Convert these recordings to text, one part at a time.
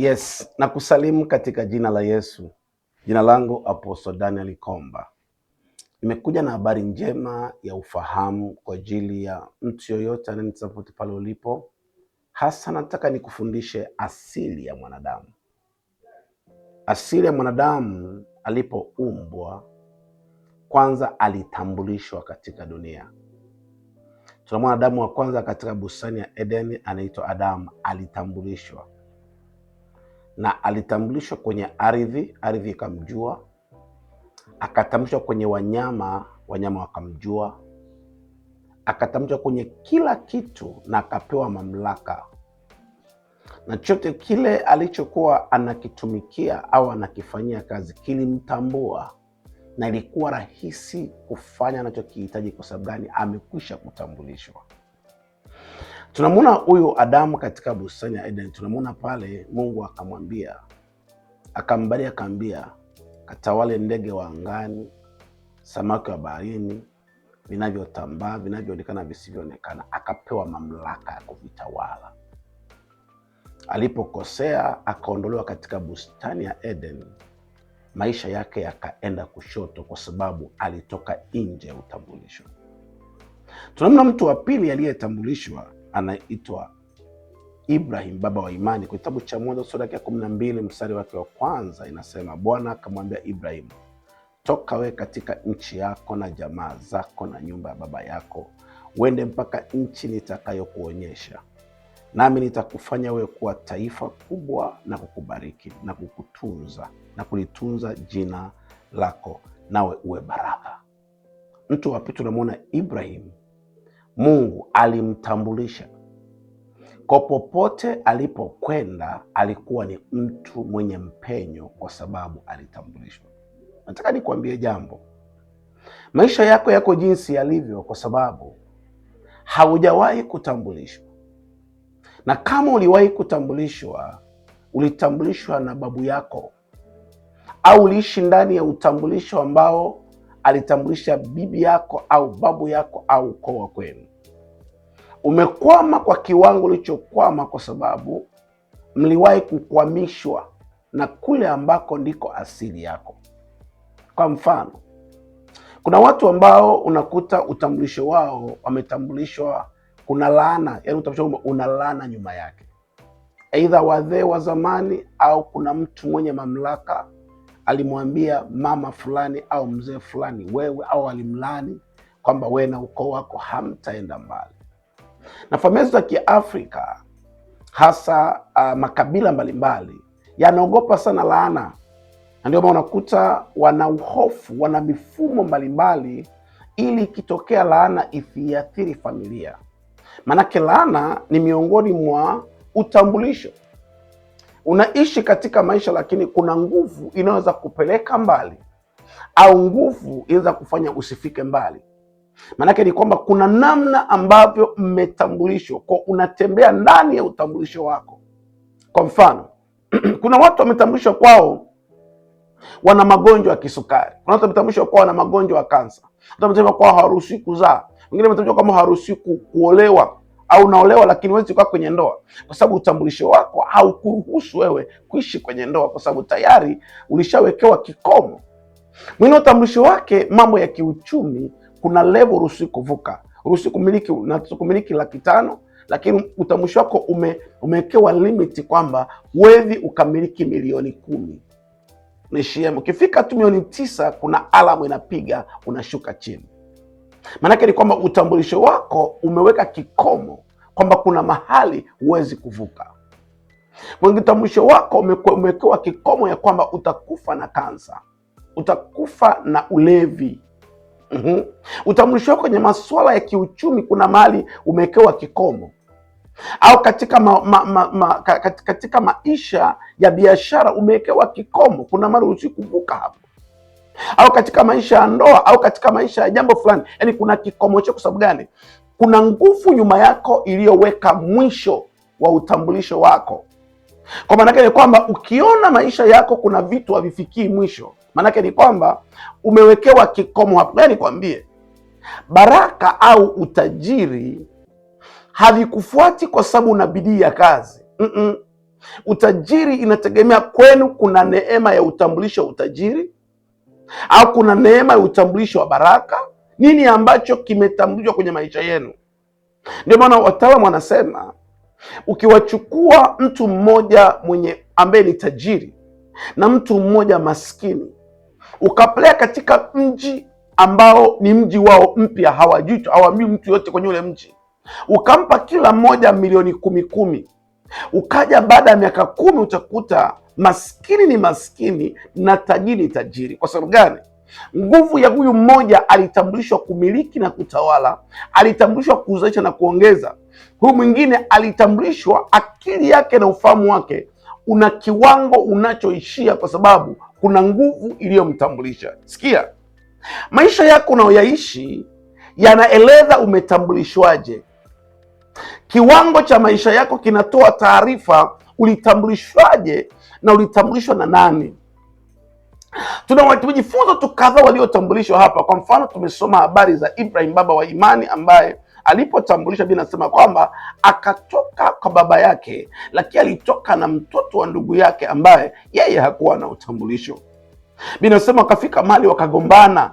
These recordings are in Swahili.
Yes, nakusalimu katika jina la Yesu. Jina langu Apostle Daniel Komba. Nimekuja na habari njema ya ufahamu kwa ajili ya mtu yoyote anayenitapoti pale ulipo. Hasa nataka nikufundishe asili ya mwanadamu. Asili ya mwanadamu alipoumbwa, kwanza alitambulishwa katika dunia. Tuna mwanadamu wa kwanza katika bustani ya Edeni anaitwa Adamu, alitambulishwa na alitambulishwa kwenye ardhi, ardhi ikamjua. Akatambulishwa kwenye wanyama, wanyama wakamjua. Akatambulishwa kwenye kila kitu na akapewa mamlaka, na chote kile alichokuwa anakitumikia au anakifanyia kazi kilimtambua, na ilikuwa rahisi kufanya anachokihitaji. Kwa sababu gani? Amekwisha kutambulishwa. Tunamwona huyu Adamu katika bustani ya Eden, tunamwona pale Mungu akamwambia, akambariki, akamwambia katawale ndege wa angani, samaki wa baharini, vinavyotambaa, vinavyoonekana, visivyoonekana. Akapewa mamlaka ya kuvitawala. Alipokosea akaondolewa katika bustani ya Eden, maisha yake yakaenda kushoto, kwa sababu alitoka nje ya utambulisho. Tunamwona mtu wa pili aliyetambulishwa anaitwa Ibrahim, baba wa imani. Kwa kitabu cha Mwanzo sura ya 12 mstari wake wa kwanza inasema, Bwana akamwambia Ibrahim, toka we katika nchi yako na jamaa zako na nyumba ya baba yako, uende mpaka nchi nitakayokuonyesha, nami nitakufanya wewe kuwa taifa kubwa na kukubariki na kukutunza na kulitunza jina lako, nawe uwe baraka. Mtu wa pili tunamwona Ibrahim, Mungu alimtambulisha kwa popote alipokwenda, alikuwa ni mtu mwenye mpenyo kwa sababu alitambulishwa. Nataka nikuambie jambo, maisha yako yako jinsi yalivyo kwa sababu haujawahi kutambulishwa, na kama uliwahi kutambulishwa, ulitambulishwa na babu yako au uliishi ndani ya utambulisho ambao alitambulisha bibi yako au babu yako au ukoo wa kwenu. Umekwama kwa kiwango ulichokwama kwa sababu mliwahi kukwamishwa na kule ambako ndiko asili yako. Kwa mfano, kuna watu ambao unakuta utambulisho wao wametambulishwa, kuna laana, yani utambulisho una laana nyuma yake, aidha wazee wa zamani au kuna mtu mwenye mamlaka alimwambia mama fulani au mzee fulani wewe, au alimlani kwamba wewe na ukoo wako hamtaenda mbali. Na familia za Kiafrika hasa makabila mbalimbali yanaogopa sana laana, na ndio maana unakuta wana uhofu, wana mifumo mbalimbali ili ikitokea laana isiathiri familia. Maanake laana ni miongoni mwa utambulisho. Unaishi katika maisha, lakini kuna nguvu inayoweza kupeleka mbali au nguvu inaweza kufanya usifike mbali. Maanake ni kwamba kuna namna ambavyo mmetambulishwa kwa, unatembea ndani ya utambulisho wako. Kwa mfano kuna watu wametambulishwa kwao wana magonjwa ya kisukari, kuna watu wametambulishwa kwao wana magonjwa ya kansa, watu wametambulishwa kwao hawaruhusiwi kuzaa, wengine wametambulishwa kwamba hawaruhusiwi kuolewa au unaolewa lakini huwezi kukaa kwenye ndoa kwa sababu utambulisho wako haukuruhusu wewe kuishi kwenye ndoa, kwa sababu tayari ulishawekewa kikomo. Mwingine utambulisho wake mambo ya kiuchumi, kuna level ruhusi kuvuka, ruhusi kumiliki, na kumiliki 500,000, lakini utambulisho wako umewekewa limit kwamba huwezi ukamiliki 10,000,000. Nishia, ukifika tu 9,000,000 kuna alamu inapiga, unashuka chini. Maanake ni kwamba utambulisho wako umeweka kikomo kwamba kuna mahali huwezi kuvuka. Utambulisho wako umewekewa kikomo ya kwamba utakufa na kansa, utakufa na ulevi. Utambulisho wako kwenye masuala ya kiuchumi kuna mahali umewekewa kikomo, au katika katika maisha ya biashara umewekewa kikomo, kuna mahali huwezi kuvuka hapo, au katika maisha ya ndoa, au katika maisha ya jambo fulani, yaani kuna kikomo chako. Kwa sababu gani? Kuna nguvu nyuma yako iliyoweka mwisho wa utambulisho wako. Kwa maana yake ni kwamba ukiona maisha yako kuna vitu havifikii mwisho, maana yake ni kwamba umewekewa kikomo hapo. Yaani nikwambie, baraka au utajiri havikufuati kwa sababu una bidii ya kazi. Utajiri inategemea kwenu kuna neema ya utambulisho wa utajiri au kuna neema ya utambulisho wa baraka. Nini ambacho kimetambulishwa kwenye maisha yenu? Ndio maana wataalamu wanasema ukiwachukua mtu mmoja mwenye ambaye ni tajiri na mtu mmoja maskini ukapeleka katika mji ambao ni mji wao mpya, hawajui, hawamjui mtu yote kwenye ule mji, ukampa kila mmoja milioni kumi kumi, ukaja baada ya miaka 10 utakuta maskini ni maskini na tajiri ni tajiri. Kwa sababu gani? Nguvu ya huyu mmoja alitambulishwa kumiliki na kutawala, alitambulishwa kuzalisha na kuongeza. Huyu mwingine alitambulishwa akili yake na ufahamu wake una kiwango unachoishia, kwa sababu kuna nguvu iliyomtambulisha. Sikia, maisha yako unayoyaishi yanaeleza umetambulishwaje. Kiwango cha maisha yako kinatoa taarifa ulitambulishwaje na ulitambulishwa na nani. Tumejifunza tu kadhaa waliotambulishwa hapa. Kwa mfano, tumesoma habari za Ibrahim, baba wa imani, ambaye alipotambulishwa, Biblia inasema kwamba akatoka kwa baba yake, lakini alitoka na mtoto wa ndugu yake ambaye yeye hakuwa na utambulisho. Biblia inasema wakafika mahali wakagombana,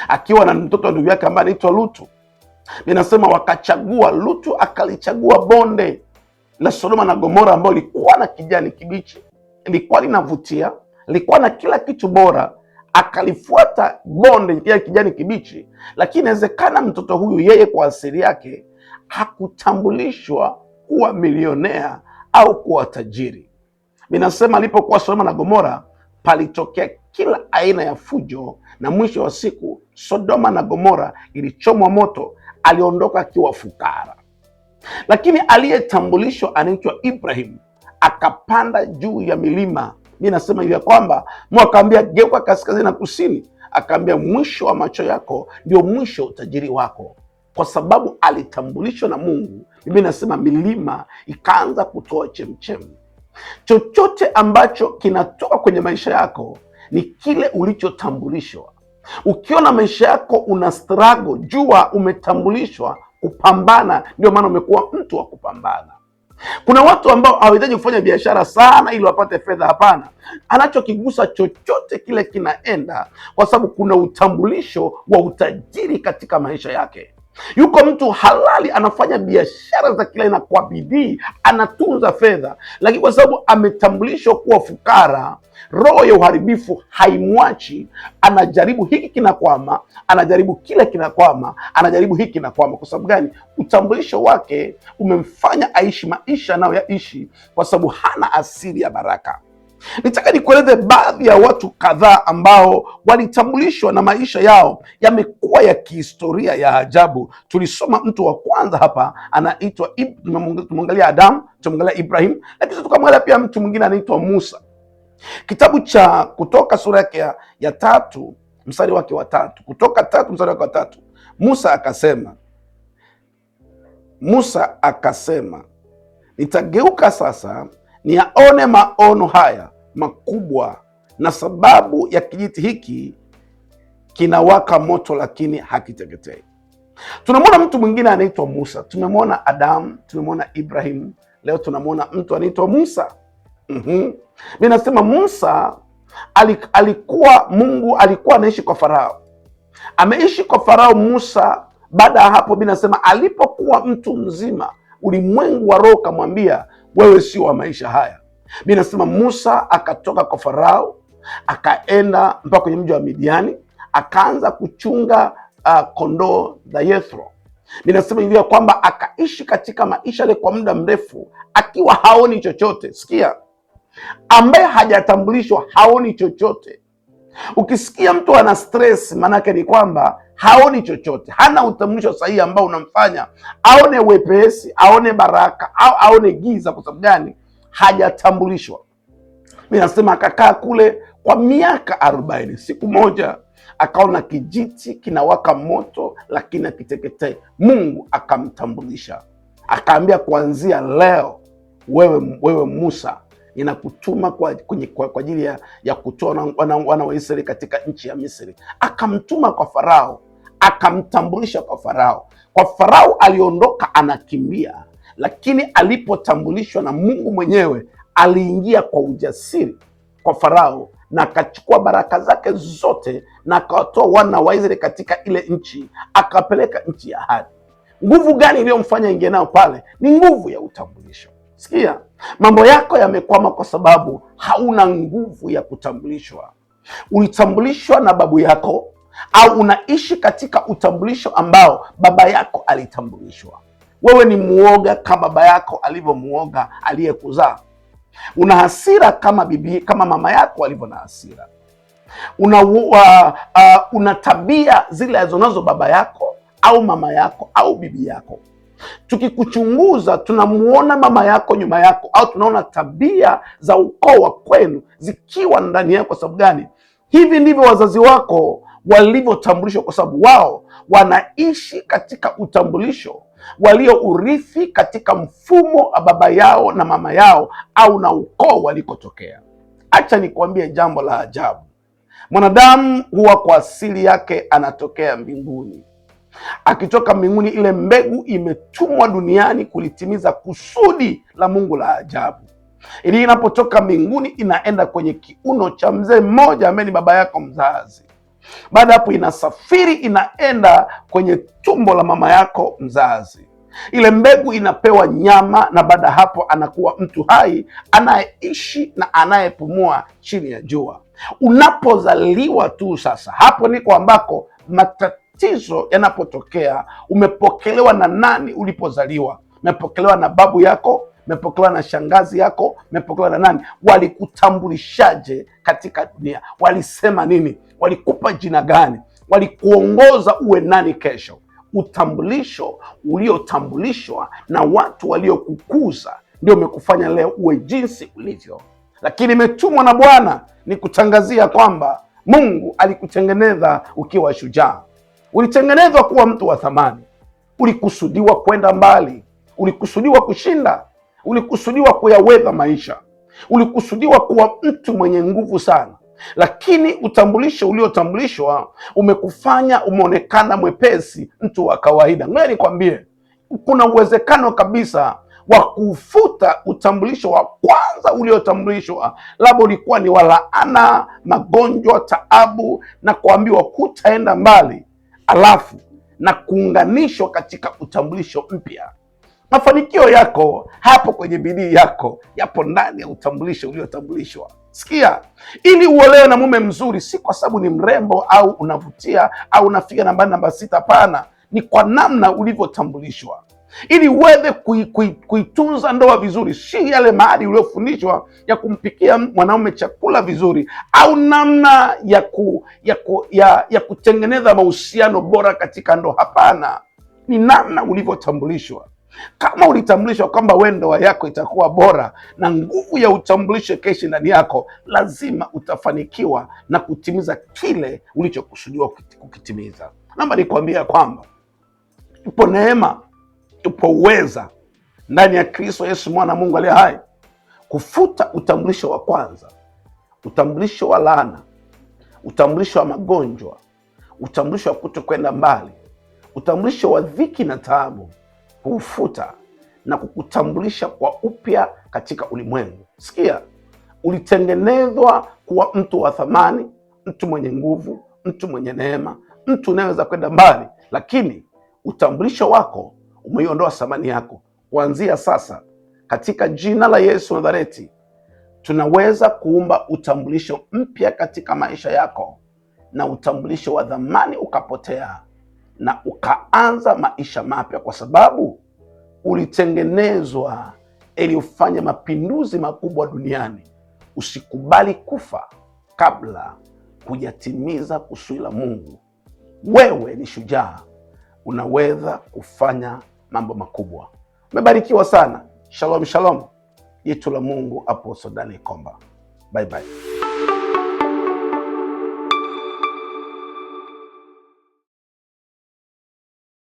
akiwa na mtoto wa ndugu yake ambaye anaitwa Lutu. Biblia inasema wakachagua, Lutu akalichagua bonde la Sodoma na Gomora ambalo lilikuwa na kijani kibichi, lilikuwa linavutia, lilikuwa na kila kitu bora, akalifuata bonde ya kijani kibichi. Lakini inawezekana mtoto huyu yeye kwa asili yake hakutambulishwa kuwa milionea au kuwa tajiri. Ninasema alipokuwa Sodoma na Gomora palitokea kila aina ya fujo, na mwisho wa siku Sodoma na Gomora ilichomwa moto. Aliondoka akiwa fukara. Lakini aliyetambulishwa anaitwa Ibrahim, akapanda juu ya milima. Mi nasema hivi ya kwamba Mungu akaambia geuka kaskazini na kusini, akaambia mwisho wa macho yako ndio mwisho wa utajiri wako, kwa sababu alitambulishwa na Mungu. Mimi nasema milima ikaanza kutoa chemchem. Chochote ambacho kinatoka kwenye maisha yako ni kile ulichotambulishwa. Ukiona maisha yako una struggle, jua umetambulishwa kupambana. Ndio maana umekuwa mtu wa kupambana. Kuna watu ambao hawahitaji kufanya biashara sana ili wapate fedha. Hapana, anachokigusa chochote kile kinaenda, kwa sababu kuna utambulisho wa utajiri katika maisha yake. Yuko mtu halali anafanya biashara za kila aina kwa bidii, anatunza fedha, lakini kwa sababu ametambulishwa kuwa fukara, roho ya uharibifu haimwachi. Anajaribu hiki kinakwama, anajaribu kile kinakwama, anajaribu hiki kinakwama. Kwa sababu gani? Utambulisho wake umemfanya aishi maisha anayoyaishi, kwa sababu hana asili ya baraka. Nitaka nikueleze baadhi ya watu kadhaa ambao walitambulishwa na maisha yao yamekuwa ya kihistoria ya ajabu. Tulisoma mtu wa kwanza hapa anaitwa, tumemwangalia Adamu, tumemwangalia Ibrahim, lakini tukamwangalia pia mtu mwingine anaitwa Musa. Kitabu cha Kutoka sura yake ya 3 mstari wake wa 3, Kutoka 3 mstari wake wa 3, Musa akasema, nitageuka sasa niyaone maono haya makubwa, na sababu ya kijiti hiki kinawaka moto lakini hakiteketei. Tunamwona mtu mwingine anaitwa Musa. Tumemwona Adamu, tumemwona Ibrahim, leo tunamwona mtu anaitwa Musa. Mimi nasema Musa alikuwa Mungu alikuwa anaishi kwa Farao. Ameishi kwa Farao Musa. Baada ya hapo, mimi nasema alipokuwa mtu mzima, ulimwengu wa roho kamwambia, wewe sio wa maisha haya. Mimi nasema Musa akatoka kwa Farao akaenda mpaka kwenye mji wa Midiani, akaanza kuchunga kondoo za Yethro. Mimi nasema hivi ya kwamba akaishi katika maisha yale kwa muda mrefu akiwa haoni chochote. Sikia, ambaye hajatambulishwa haoni chochote. Ukisikia mtu ana stress, maanake ni kwamba haoni chochote, hana utambulisho sahihi ambao unamfanya aone wepesi, aone baraka au aone giza. Kwa sababu gani? Hajatambulishwa. Mimi nasema akakaa kule kwa miaka 40. Siku moja akaona kijiti kinawaka moto lakini hakiteketei. Mungu akamtambulisha, akaambia, kuanzia leo wewe Musa ninakutuma kwa ajili ya kutoa wana wa Israeli katika nchi ya Misri. Akamtuma kwa Farao, akamtambulisha kwa Farao. Kwa Farao aliondoka anakimbia, lakini alipotambulishwa na Mungu mwenyewe Aliingia kwa ujasiri kwa Farao na akachukua baraka zake zote na akawatoa wana wa Israeli katika ile nchi, akapeleka nchi ya ahadi. Nguvu gani iliyomfanya ingie nao pale? Ni nguvu ya utambulisho. Sikia, mambo yako yamekwama kwa sababu hauna nguvu ya kutambulishwa. Ulitambulishwa na babu yako, au unaishi katika utambulisho ambao baba yako alitambulishwa. Wewe ni muoga kama baba yako alivyomuoga aliyekuzaa. Una hasira kama bibi, kama mama yako alivyo na hasira. Una tabia zile alizonazo baba yako au mama yako au bibi yako. Tukikuchunguza tunamuona mama yako nyuma yako, au tunaona tabia za ukoo wa kwenu zikiwa ndani yako. Kwa sababu gani? Hivi ndivyo wazazi wako walivyotambulishwa, kwa sababu wao wanaishi katika utambulisho waliourithi katika mfumo wa baba yao na mama yao au na ukoo walikotokea. Acha nikuambie jambo la ajabu. Mwanadamu huwa kwa asili yake anatokea mbinguni. Akitoka mbinguni, ile mbegu imetumwa duniani kulitimiza kusudi la Mungu la ajabu. Ili inapotoka mbinguni inaenda kwenye kiuno cha mzee mmoja ambaye ni baba yako mzazi. Baada hapo inasafiri inaenda kwenye tumbo la mama yako mzazi. Ile mbegu inapewa nyama, na baada hapo anakuwa mtu hai anayeishi na anayepumua chini ya jua. Unapozaliwa tu sasa, hapo niko ambako matatizo yanapotokea. Umepokelewa na nani ulipozaliwa? Umepokelewa na babu yako? Umepokelewa na shangazi yako? Umepokelewa na nani? Walikutambulishaje katika dunia? Walisema nini? Walikupa jina gani? Walikuongoza uwe nani kesho? Utambulisho uliotambulishwa na watu waliokukuza ndio umekufanya leo uwe jinsi ulivyo. Lakini imetumwa na Bwana ni kutangazia kwamba Mungu alikutengeneza ukiwa shujaa. Ulitengenezwa kuwa mtu wa thamani, ulikusudiwa kwenda mbali, ulikusudiwa kushinda, ulikusudiwa kuyaweza maisha, ulikusudiwa kuwa mtu mwenye nguvu sana. Lakini utambulisho uliotambulishwa umekufanya umeonekana mwepesi, mtu wa kawaida. Ngoja nikwambie, kuna uwezekano kabisa wa kufuta utambulisho wa kwanza uliotambulishwa, labda ulikuwa ni wa laana, magonjwa, taabu na kuambiwa hutaenda mbali, alafu na kuunganishwa katika utambulisho mpya. Mafanikio yako hapo kwenye bidii yako, yapo ndani ya utambulisho uliotambulishwa. Sikia, ili uolewe na mume mzuri, si kwa sababu ni mrembo au unavutia au unafika namba 6. Hapana, ni kwa namna ulivyotambulishwa. Ili uweze kuitunza ndoa vizuri, si yale maadili uliyofundishwa ya kumpikia mwanaume chakula vizuri au namna ya kutengeneza mahusiano bora katika ndoa. Hapana, ni namna ulivyotambulishwa. Kama ulitambulishwa kwamba we ndoa yako itakuwa bora na nguvu ya utambulisho kesho ndani yako, lazima utafanikiwa na kutimiza kile ulichokusudiwa kukitimiza. Naomba nikwambia kwamba ipo neema, ipo uweza ndani ya Kristo Yesu mwana Mungu aliye hai kufuta utambulisho wa kwanza, utambulisho wa laana, utambulisho wa magonjwa, utambulisho wa kutokwenda mbali, utambulisho wa dhiki na taabu, kuufuta na kukutambulisha kwa upya katika ulimwengu. Sikia, ulitengenezwa kuwa mtu wa thamani, mtu mwenye nguvu, mtu mwenye neema, mtu unayeweza kwenda mbali, lakini utambulisho wako umeiondoa thamani yako. Kuanzia sasa, katika jina la Yesu Nazareti, tunaweza kuumba utambulisho mpya katika maisha yako, na utambulisho wa dhamani ukapotea na ukaanza maisha mapya, kwa sababu ulitengenezwa ili ufanye mapinduzi makubwa duniani. Usikubali kufa kabla hujatimiza kusudi la Mungu. Wewe ni shujaa, unaweza kufanya mambo makubwa. Umebarikiwa sana. Shalom, shalom. Jitu la Mungu, Apostle Daniel Komba. Bye bye.